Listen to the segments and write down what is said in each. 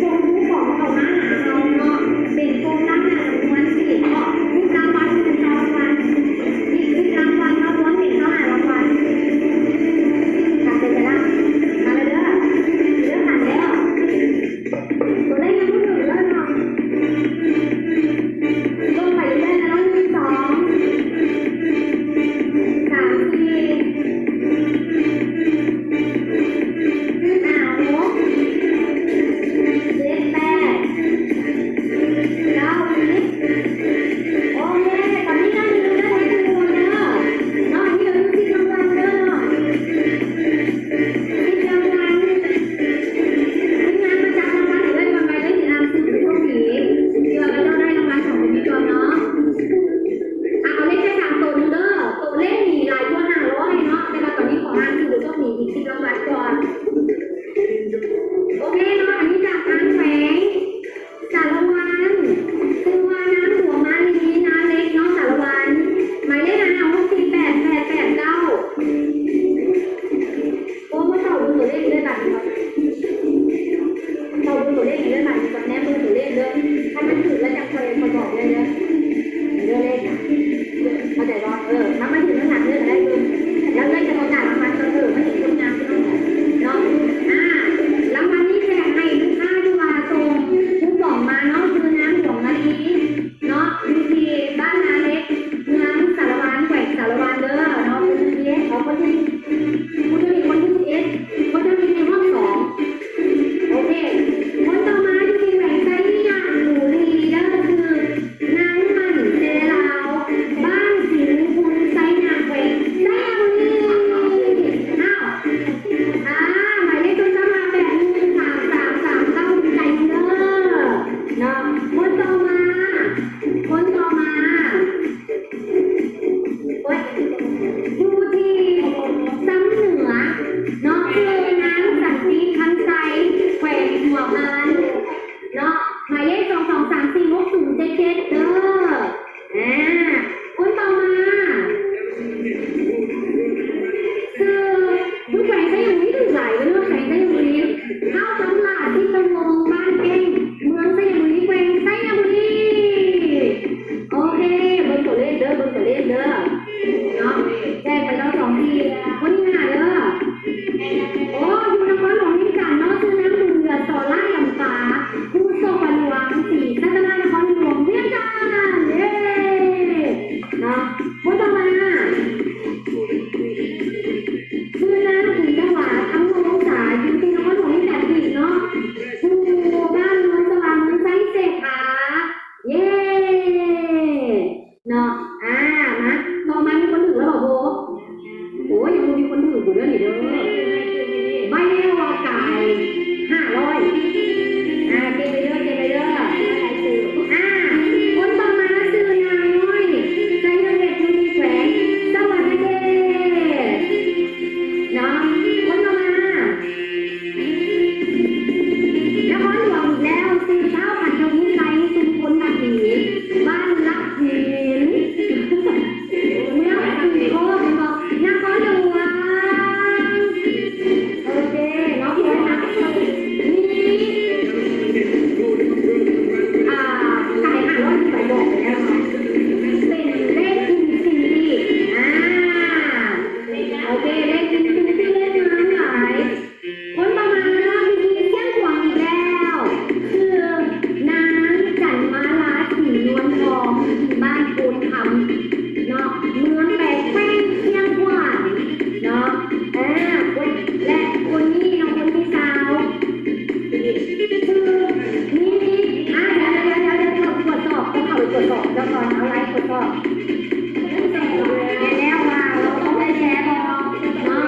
ສົ່ງຂອງເຂົ້າມາຫາເຮົາເນາະ ເປັນໂຟມລ້າງໜ້າຈຳນວນສິບເນາະ ສິບລາງວັນ ສິບລາງວັນ ອີກສິບລາງວັນເນາະ ລວມເປັນຊາວຫ້າລາງວັນ. ຕັດເປັນໄປລະ ມາເລີຍເດີ ເດີ ຜ່ານແລ້ວ ຕົວເລກຍັງບໍ່ເຖິງເດີເນາະ ລົງໄປເລື້ອຍໆ ໜຶ່ງ ສອງ ສາມ ສີ່ ຫ້າ ຫົກ ເຈັດ ແປດ ເກົ້າ ສິບ ໂອເຄ ຕອນນີ້ຍັງມີເວລາຢູ່ເດີເນາະ ຍັງມີສິບລາງວັນເດີເນາະ ສິບລາງວັນ ທີມງານມາຈັບລາງວັນໃຫ້ເລີຍ ກ່ອນໄປເລີຍ ຊິອ່ານຊື່ຜູ້ໂຊກດີ ທີ່ວ່າເຂົາເຈົ້າໄດ້ລາງວັນຂອງເພິ່ນກ່ອນເນາະ. ອ່າ ເອົາເລກແຄ່ສາມໂຕໜຶ່ງເດີ ໂຕເລກນີ້ຫຼາຍກວ່າຫ້າຮ້ອຍເນາະ ແຕ່ວ່າຕອນນີ້ຂໍອ່ານຊື່ຜູ້ໂຊກດີອີກສິບລາງວັນກ່ອນ. ໂອເຄເນາະ ອັນນີ້ຈາກທາງແຂວງສາລະວັນ ຊື່ວ່ານາງດວງມາລີ ນາເລັກເນາະ ສາລະວັນ ໝາຍເລກ ຫ້າຫົກສີ່ແປດແປດແປດເກົ້າ ໂອ້ ມາເຂົ້າເບິ່ງຕົວເລກເລີຍບາດນີ້ ເຂົ້າເບິ່ງຕົວເລກເລີຍບາດນີ້ ແນມເບິ່ງຕົວເລກເດີ ຄັນມັນຖືກແລ້ວຈັ່ງຄ່ອຍ ຄ່ອຍບອກເລີຍເດີ ເດີເລກນະ ເຂົ້າໃຈບໍ່? ເອີ ຖ້າມັນຖືກນ້ຳໜັກເລີຍກໍໄດ້ເບິ່ງ ແລ້ວເລີຍຈະປະກາດລາງວັນກ່ອນ ເອີ ມັນເຫັນຄົນງາມເນາະ ເນາະ ອ່າ ລາງວັນນີ້ແຈກໃຫ້ລູກຄ້າທີ່ວ່າສົ່ງຄູປອງມາເນາະ ຊື່ນາງດວງມາລີ ເນາະ ຢູ່ທີ່ບ້ານນາເລັກ ເມືອງສາລະວັນ ແຂວງສາລະວັນເດີເນາະ ຄົນທີເອັດ ເອົາ ຄົນທີ ຜູ້ໂຊກດີຄົນທີສິບເອັດ ຄົນໂຊກດີໃນຮອບສອງ ໂອເຄ ຄົນຕໍ່ມາຢູ່ທີ່ແຂວງໄຊຍະບູລີເດີ ຊື່ນາງໝັ້ນເຈລາວ ບ້ານສີມຸງຄຸນ ໄຊຍະ ແຂວງໄຊຍະບູລີ ອ້າວ ອ່າ ໝາຍເລກໂທລະສັບ ຫ້າແປດໜຶ່ງ ສາມສາມສາມເກົ້າ ດີໃຈນຳເດີ ເນາະ ຄົນຕໍ່ມາ ຄົນຕໍ່ມາ ໂອ້ຍ ຢູ່ທີ່ຊຳເໜືອເນາະ ຊື່ນາງສັນຕິ ຄຳໄຊ ແຂວງຫົວພັນເນາະ ໝາຍເລກ ສອງສອງສາມສີ່ຫົກສູນເຈັດເຈັດ ເດີ ອ່າ ຄົນຕໍ່ມາ ຊື່ ຢູ່ແຂວງໄຊຍະບູລີ ຖືກຫຼາຍເດີເນາະ ແຂວງໄຊຍະບູລີ ທ້າວຄຳຫຼ້າ ສິດຕະວົງ ບ້ານແກ້ງ ເມືອງໄຊຍະບູລີ ແຂວງໄຊຍະບູລີ ໂອເຄ ເບິ່ງຕົວເລກເດີ ເບິ່ງຕົວເລກເດີ ເນາະ ແຈ້ງໄປແລ້ວສອງທີ່ ຄົນທີຫ້າເດີ ໂອ້ ຢູ່ນະຄອນຫຼວງວຽງຈັນເນາະ ຊື່ນາງບຸນເຫຼືອ ສໍລາດລຳປາ ຢູ່ສປ ຫຼວງ ສີສັດຕະນາຄອນຫຼວງວຽງຈັນ ເຢ້ ເນາະ ຄົນຕໍ່ມາ ຊື່ນາງບຸນຖວາຍ ຄຳວົງສາ ຢູ່ທີ່ນະຄອນຫຼວງວຽງຈັນອີກເນາະ ຢູ່ບ້ານໂນນສະຫວ່າງ ເມືອງໄຊເສດຖາ ເຢ້ ເນາະ ອ່າ ມາ ຕໍ່ມາມີຄົນຖືກແລ້ວບໍ່ໂພ? ໂອ້ຍ ຍັງບໍ່ມີຄົນຖືກຢູ່ເດີນີ້ເດີ ໃບແນວອອກກາຍ ຫ້າຮ້ອຍ ອ່າ ເກັບໄປເດີ ເກັບໄປເດີ ອ່າ ຄົນຕໍ່ມາຊື່ນາງນ້ອຍ ໄຊຍະເວດ ຢູ່ທີ່ແຂວງສະຫວັນນະເຂດ ເນາະ ຄົນຕໍ່ມາ ນະຄອນຫຼວງອີກແລ້ວ ຊື່ທ້າວ ພັນທະວີໄຊ ຊຸມພົນ ລະຫີ ບ້ານລະຫີນ ເມືອງສີໂຄດ ນະຄອນຫຼວງ ໂອເຄເນາະ ມີ ອ່າ ຂາຍຫ້າຮ້ອຍ ໄປບອກໄປແລ້ວເນາະ ເປັນເລກອິນຟິນິຕີ ອ່າ ໂອເຄ ເລກອິນຟິນິຕີ ເລກງາມຫຼາຍ. ຄົນຕໍ່ມາເນາະ ຢູ່ທີ່ຊຽງຂວາງອີກແລ້ວ ຊື່ນາງ ຈັນມາລາ ສີນວນທອງ ບ້ານໂພນຄຳເນາະ ເມືອງແປກ ແຂວງຊຽງຂວາງເນາະ ເອີ ແລະ ຄົນນີ້ເນາະ ຄົນທີຊາວ ຊື່ ມີ ມີ ອ່າ ດຽວ ດຽວ ດຽວ ດຽວ ກວດສອບ ເຈົ້າເຂົ້າໄປກວດສອບ ເຈົ້າກ່ອນ ເອົາໄລກວດສອບ ແມ່ນແລ້ວວ່າເຮົາຕ້ອງໄດ້ແຊບໍ່ເນາະ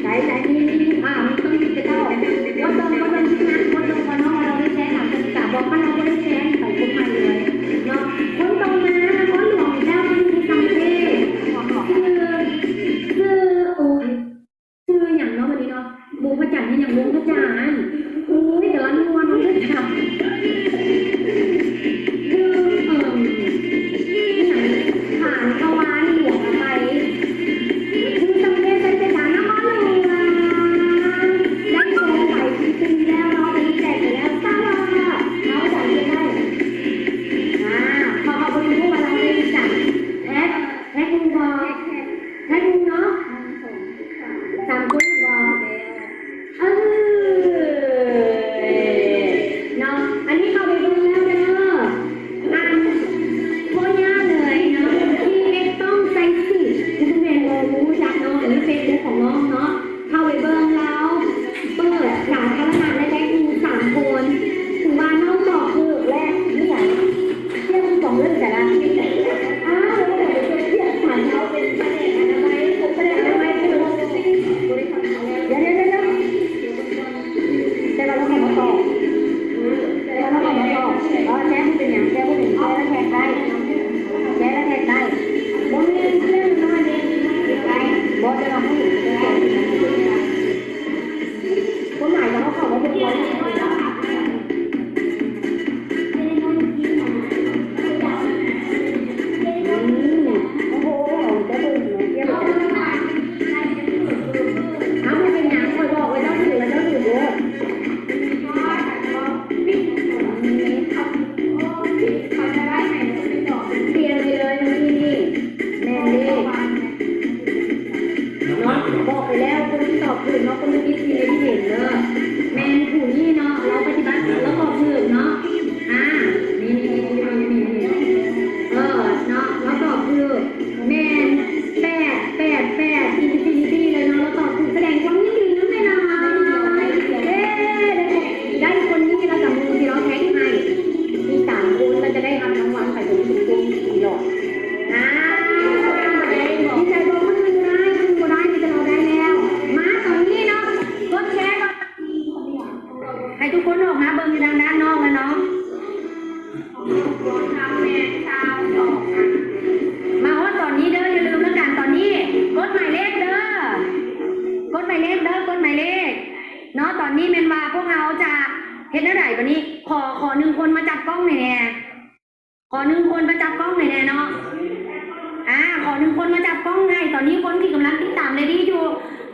ໃສ ໃສ ມີ ມີ ມີ ອ່າ ມີຄົນມີເຈົ້າ ບໍ່ຕ້ອງ ບໍ່ຕ້ອງຄິດນະ ບໍ່ຕ້ອງວ່າເຮົາ ເຮົາໄດ້ແຊນຳ ກະບອກວ່າເຮົາບໍ່ໄດ້ແຊນ ໄປຄົນໃໝ່ເລີຍເນາະ ຄົນຕໍ່ມາ ນະຄອນຫຼວງເຈົ້າ ຢູ່ທີ່ສັງເຂດ ຊື່ ຊື່ ໂອ້ຍ ຊື່ຫຍັງເນາະ ບັດນີ້ເນາະ ວົງພະຈັນ ອີຫຍັງ ວົງພະຈັນ ໂອ້ຍ ກຳລັງມ່ວນ ວົງພະຈັນ ຢູ່ ເອີ່ມ ອີຫຍັງ ຖານທະວານຫຼວງອະໄພ ຢູ່ສັງເຂດໄຊເສດຖາ ນະຄອນຫຼວງ ໄດ້ໂຊໄປປີແລ້ວເນາະ ເປັ ແຊລະແທັກໄດ້ ແຊລະແທັກໄດ້ ບໍ່ແມ່ນເລື່ອງນ້ອຍເດ້ ບໍ່ ແຕ່ວ່າເຮົາເຫັນເປັນແຊລະແທັກ ຄວາມໝາຍກໍເຮົາເຂົ້າມາເບິ່ງກ່ອນ ອືມ ໂອ້ໂຫ ເຈົ້າເບິ່ງເນາະ ທຽບກັນ ເອົາ ບໍ່ເປັນຫຍັງ ຂ້ອຍບອກວ່າເຈົ້າຖືກແລ້ວ ເຈົ້າຖືກໂລດ. ປ່ຽນໄປເລີຍ ນີ້ ນີ້ ແມ່ນເດ້ ເນາະ ບອກໄປແລ້ວ ຄົນທີ່ຕອບຖືກເນາະ ຄົນທີ່ຕິດທີ່ໄດ້ເຫັນເດີ ແມ່ນຜູ້ນີ້ເນາະ ລາວປະຕິບັດ ລາວຕອບຖືກເນາະ ອ່າ ນີ້ ນີ້ ເອີ ເນາະ ລາວຕອບຖືກ ແມ່ນ ແປດ ແປດ ແປດ ອິນຟິນິຕີ້ເລີຍເນາະ ລາວຕອບຖືກ ສະແດງຄວາມຍິນດີນຳແມ່ນາງ ເຢ້ ໄດ້ຄົນນີ້ລະກະມືທີ່ລາວແທັກໃຫ້ ມີສາມຄົນ ລະຈະໄດ້ຮັບລາງວັນໄປເປັນຊຸມໆ ສີ່ຫຼອດ ອ່າ ດີໃຈບໍ່? ຄົນອື່ນບໍ່ໄດ້ ຄົນອື່ນບໍ່ໄດ້ ມີແຕ່ລາວໄດ້ແລ້ວ ມາຕອນນີ້ເນາະ ກົດແຊກ່ອນ ໃຫ້ທຸກຄົນອອກມາເບິ່ງຢູ່ທາງດ້ານນອກແລ້ວເນາະ. ມາຮອດຕອນນີ້ເດີ ຢ່າລືມນຳກັນຕອນນີ້ ກົດໝາຍເລກເດີ ກົດໝາຍເລກເດີ ກົດໝາຍເລກເນາະ. ຕອນນີ້ແມ່ນວ່າພວກເຮົາຈະເຮັດແນວໃດບາດນີ້? ຂໍ ຂໍໜຶ່ງຄົນມາຈັບກ້ອງໃຫ້ແດ່ ຂໍໜຶ່ງຄົນມາຈັບກ້ອງໃຫ້ແດ່ເນາະ ອ່າ ຂໍໜຶ່ງຄົນມາຈັບກ້ອງໃຫ້. ຕອນນີ້ຄົນທີ່ກຳລັງຕິດຕາມເລດີ້ຢູ່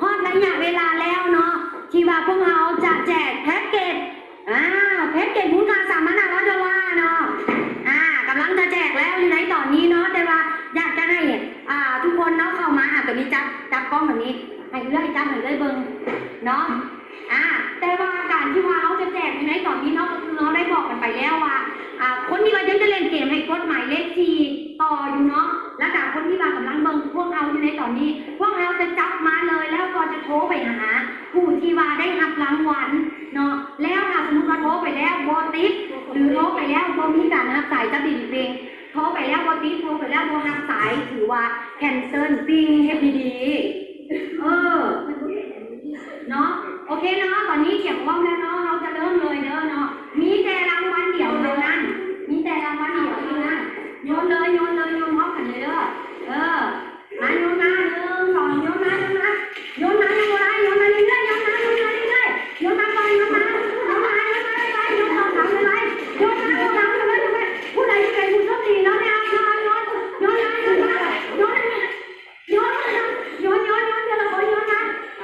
ຮອດໄລຍະເວລາແລ້ວເນາະ ທີ່ວ່າພວກເຮົາຈະແຈກແພັກເກັດ ອ່າ ແພັກເກັດມູນຄ່າສາມພັນຫ້າຮ້ອຍໂດລາເນາະ ອ່າ ກຳລັງຈະແຈກແລ້ວຢູ່ໃນຕອນນີ້ເນາະ ແຕ່ວ່າຢາກຈະໃຫ້ ອ່າ ທຸກຄົນເນາະເຂົ້າມາ ອ່າ ກະມີຈັບ ຈັບກ້ອງແບບນີ້ ໃຫ້ເອື້ອຍຈັບ ໃຫ້ເອື້ອຍເບິ່ງເນາະ ອ່າ ແຕ່ວ່າການທີ່ວ່າເຮົາຈະແຈກຢູ່ໃນຕອນນີ້ເນາະ ກະຄືເຮົາໄດ້ບອກກັນໄປແລ້ວວ່າ ອ່າ ຄົນທີ່ວ່າຍັງຈະຫຼິ້ນເກມໃຫ້ກົດໝາຍເລກສີ່ຕໍ່ຢູ່ເນາະ ລະກະຄົນທີ່ວ່າກຳລັງເບິ່ງພວກເຮົາຢູ່ໃນຕອນນີ້ ພວກເຮົາຈະຈັບມາເລີຍ ແລ້ວກໍຈະໂທໄປຫາ ຜູ້ທີ່ວ່າໄດ້ຮັບລາງວັນເນາະ ແລ້ວຖ້າສົມມຸດວ່າໂທໄປແລ້ວບໍ່ຕິດ ຫຼືໂທໄປແລ້ວບໍ່ມີການຮັບສາຍ ຈັບດີໆເພງ ໂທໄປແລ້ວບໍ່ຕິດ ໂທໄປແລ້ວບໍ່ຮັບສາຍ ຖືວ່າແຄນເຊິນ ປີ້ງເຮັດດີໆ ເອີ ເນາະ ໂອເຄເນາະ ຕອນນີ້ກຽມພ້ອມແລ້ວເນາະ ເຮົາຈະເລີ່ມເລີຍເດີເນາະ ມີແຕ່ລາງວັນດຽວເທົ່ານັ້ນ ມີແຕ່ລາງວັນດຽວເທົ່ານັ້ນ ໂຍນເລີຍ ໂຍນເລີຍ ໂຍນພ້ອມກັນເລີຍເດີ ເອີ ມາໂຍນມາ ໜຶ່ງ ສອງ ໂຍນມາ ໂຍນມາ ໂຍນມາ ໂຍນມາ ໂຍນມາເລື້ອຍໆ ໂຍນມາ ໂຍນມາເລື້ອຍໆ ໂຍນມາກ່ອນ ໂຍນມາ ໂຍນມາ ໂຍນມາ ໂຍນມາ ໂຍນມາ ໂຍນມາ ໂຍນມາ ໂຍນມາ ຜູ້ໃດຊິເປັນຜູ້ໂຊກດີເນາະ ແມ່ນ ໂຍນ ໂຍນ ໂຍນມາ ໂຍນມາ ໂຍນມາ ໂຍນມາ ໂຍນມາ ໂຍນ ໂຍນ ໂຍນ ເທື່ອລະຄົນ ໂຍນມາ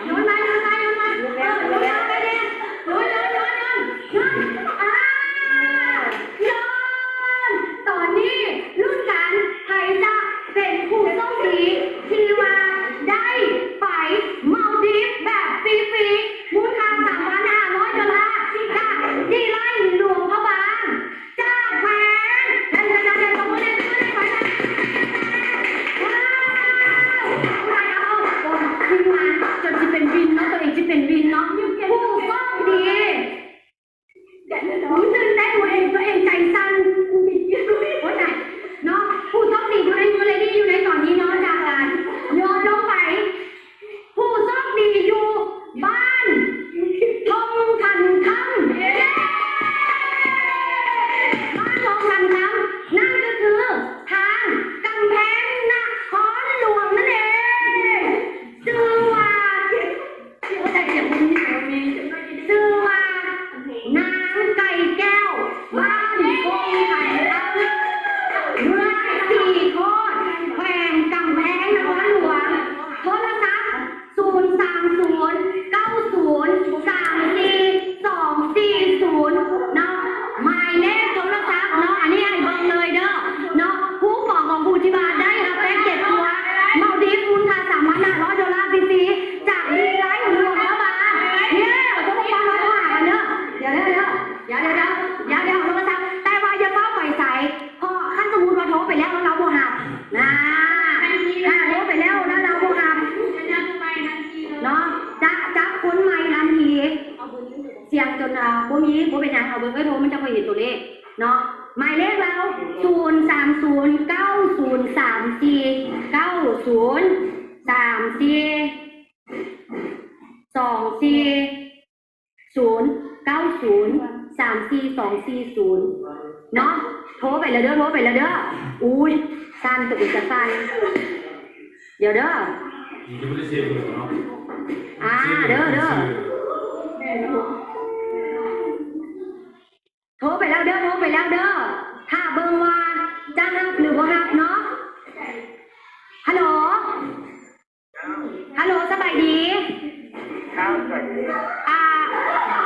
ໂຍນມາ ໂຍນມາ ໂຍນມາ ເອີ ໂຍນມາ ໄປແດ່ ໂຍນ ໂຍນ ໂຍນ ໂຍນ ອ່າ ໂຍນ ຕອນນີ້ ລຸ້ນກັນ ໃຜຈະເປັນຜູ້ໂຊກດີທີ່ວ່າໄດ້ໄປມາລດີຟແບບຟຣີໆ ມູນຄ່າສາມພັນຫ້າຮ້ອຍໂດລາ ຈາກດີໄລຫຼວງພະບາງ ຈາກແຂວງ ເດີ ເດີ ເດີ ຕົບມື ຕົບມື ຕົບມື ວ້າວ ຜູ້ໃດເອົາ ໂອ້ຍ ທີມງານ ຈົນຊິເປັນວິນເນາະ ຕົວເອງຊິເປັນວິນເນາະ ຜູ້ໂຊກດີ ຕື່ນເຕັ້ນຕົວເອງ ຕົວເອງໃຈສັ່ນ ໂອ້ຍຕາຍເນາະ ຜູ້ໂຊກດີຢູ່ໃນມືເລດີ້ຢູ່ໃນຕອນນີ້ເນາະ ຈາກການໂຍນລົງໄປ ຜູ້ໂຊກດີຢູ່ບ້ານທົ່ງຄັນຄຳ ເຢ້ ບ້ານທົ່ງຄັນຄຳ ນັ້ນກໍຄືທາງກຳແພງນະຄອນຫຼວງນັ້ນເອງ ຊື່ວ່າ ຊື່ວ່ານາງໄກ່ແກ້ວ ບ້ານທົ່ງຄັນຄຳ ເມືອງສີໂຄດ ແຂວງກຳແພງນະຄອນຫຼວງ ໂທລະສັບ ສູນສາມສູນ ເກົ້າສູນ ສາມສີ່ ສອງສີ່ສູນ ເນາະ ໝາຍເລກໂທລະສັບເນາະ ອັນນີ້ໃຫ້ເບິ່ງເລີຍເດີເນາະ ຄູປອງຂອງຜູ້ທີ່ວ່າໄດ້ຮັບແພັກເກັດທົວມາລດີຟມູນຄ່າສາມພັນຫ້າຮ້ອຍໂດລາຟຣີໆ ຈາກດີໄລຫຼວງພະບາງ ເຢ້ ເອົາໂທລະສັບມາໂທຫາກັນເດີ ດຽວໆ ດຽວໆ ໂທລະສັບ ແຕ່ວ່າຢ່າຟ້າວໄປໃສ ເພາະຄັນສົມມຸດວ່າໂທໄປແລ້ວ ແລ້ວລາວບໍ່ຮັບ ນາ ຖ້າໂທໄປແລ້ວ ແລ້ວລາວບໍ່ຮັບ ເນາະ ຈະຈັບຄົນໃໝ່ທັນທີ ສຽງຈົນ ອ່າ ບໍ່ມີ ບໍ່ເປັນຫຍັງ ເອົາເບີໂທມັນຈະຄ່ອຍເຫັນຕົວເລກເນາະ ໝາຍເລກລາວ ສູນສາມສູນ ເກົ້າສູນສາມສີ່ ເກົ້າສູນສາມສີ່ ສອງສີ່ ສູນ ເກົ້າສູນ ສາມສີ່ສອງສີ່ສູນເນາະ ໂທໄປແລ້ວເດີ ໂທໄປແລ້ວເດີ. ອຸ້ຍ ສັ່ນ ຕົວເອງກະສັ່ນ ດຽວເດີ ອ່າ ເດີ ເດີ ໂທໄປແລ້ວເດີ ໂທໄປແລ້ວເດີ ຖ້າເບິ່ງວ່າຈະຮັບຫຼືບໍ່ຮັບເນາະ. ຮັລໂຫຼ ຮັລໂຫຼ ສະບາຍດີ. ອ່າ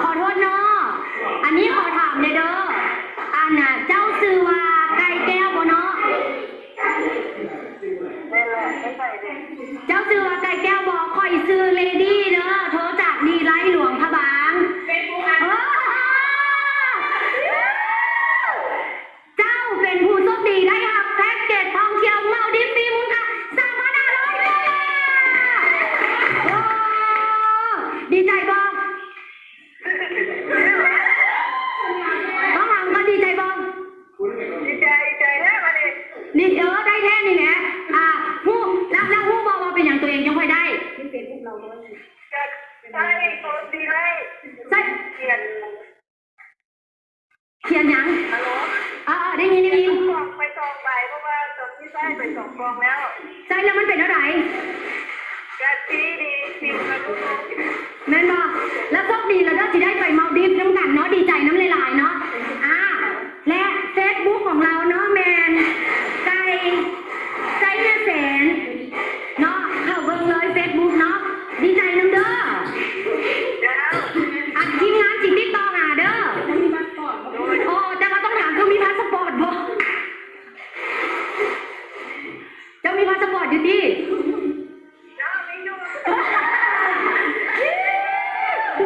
ຂໍໂທດເນາະ ອັນນີ້ຂໍຖາມແດ່ເດີ ອັນນ່າ ເຈົ້າຊື່ວ່າໄກ່ແກ້ວບໍ່ເນາະ? ເຈົ້າຊື່ວ່າໄກ່ແກ້ວບໍ່? ຂ້ອຍຊື່ເລດີ້ເດີ ໂທຈາກດີໄລ ຫຼວງພະບາງ. ເອີ ເຈົ້າເປັນຜູ້ໂຊກດີໄດ້ຮັບແພັກເກັດທ່ອງທ່ຽວມາລດີຟ໌ຟຣີມູນຄ່າສາມພັນຫ້າຮ້ອຍໂດລາ. ໂອ້ ດີໃຈບໍ່? ຕ້ອງຖາມກ່ອນ ດີໃຈບໍ່? ດີໃຈ ດີໃຈແທ້ບັດນີ້. ນີ້ ເອີ ໄດ້ແທ້ນີ້ແຫຼະ. ອ່າ ຮູ້ ແລ້ວ ແລ້ວຮູ້ບໍ່ວ່າເປັນຫຍັງຕົວເອງຈັ່ງຄ່ອຍໄດ້? ໃຊ້ໂຊກດີໄລ ໃຊ້ ຂຽນ ຂຽນຫຍັງ? ຮັລໂຫຼ ເອີ ເອີ ໄດ້ຍິນ ໄດ້ຍິນ. ໄປສອງໃບ ເພາະວ່າຕອນນີ້ໃຊ້ໄປສອງກ່ອງແລ້ວ. ໃຊ້ແລ້ວມັນເປັນແນວໃດ? ກະດີ ດີ ຊິວກະລຸກ. ແມ່ນບໍ່? ແລ້ວໂຊກດີແລ້ວເດີ ຊິໄດ້ໄປມາລດີຟ໌ນຳກັນເນາະ ດີໃຈນຳຫຼາຍໆເນາະ. ອ່າ ແລະ ເຟສບຸກຂອງລາວເນາະ ແມ່ນ ໄກ່ ໄຊຍະແສນ ເນາະ ເຂົ້າເບິ່ງເລີຍເຟສບຸກເນາະ ດີໃຈນຳເດີ. ອັນທີມງານຊິຕິດຕໍ່ຫາເດີ. ໂອ້ ແຕ່ວ່າຕ້ອງຖາມ ເຈົ້າມີພາສະປອດບໍ່? ເຈົ້າມີພາສະປອດຢູ່ຕິ?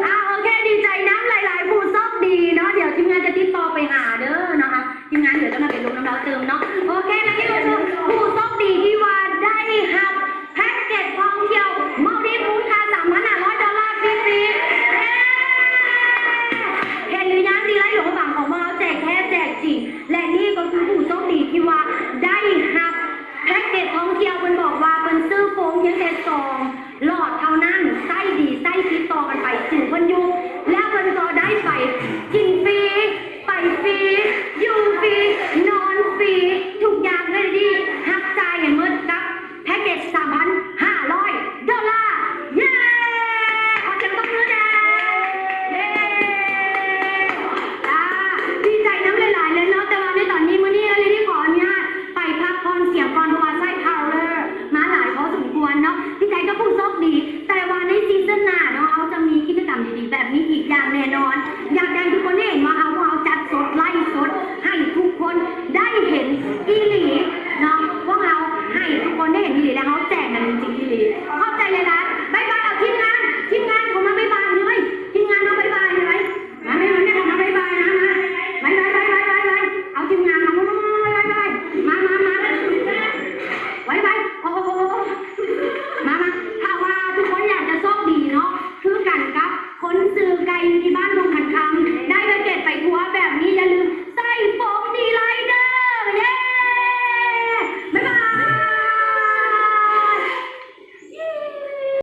ອ່າ ໂອເຄ ດີໃຈນຳຫຼາຍໆ ຜູ້ໂຊກດີເນາະ ດຽວທີມງານຈະຕິດຕໍ່ໄປຫາເດີເນາະ. ທີມງານດຽວຈະມາເປັນລົມນຳລາວຕື່ມເນາະ. ໂອເຄ ແລະ ນີ້ຄືຜູ້ໂຊກດີທີ່ວ່າໄດ້ຮັບແພັກເກັດທ່ອງທ່ຽວມາລດີຟ໌ມູນຄ່າສາມພັນຫ້າຮ້ອຍໂດລາຟຣີໆ. ເຫັນຫຼືຍັງ ດີໄລຫຼວງພະບາງຂອງພວກເຮົາແຈກແທ້ແຈກຈິງ ແລະ ນີ້ກໍຄືຜູ້ໂຊກດີທີ່ວ່າໄດ້ຮັບ ແພັກເກັດທ່ອງທ່ຽວ ເພິ່ນບອກວ່າເພິ່ນຊື້ໂຟມພຽງແຕ່ສອງຫຼອດເ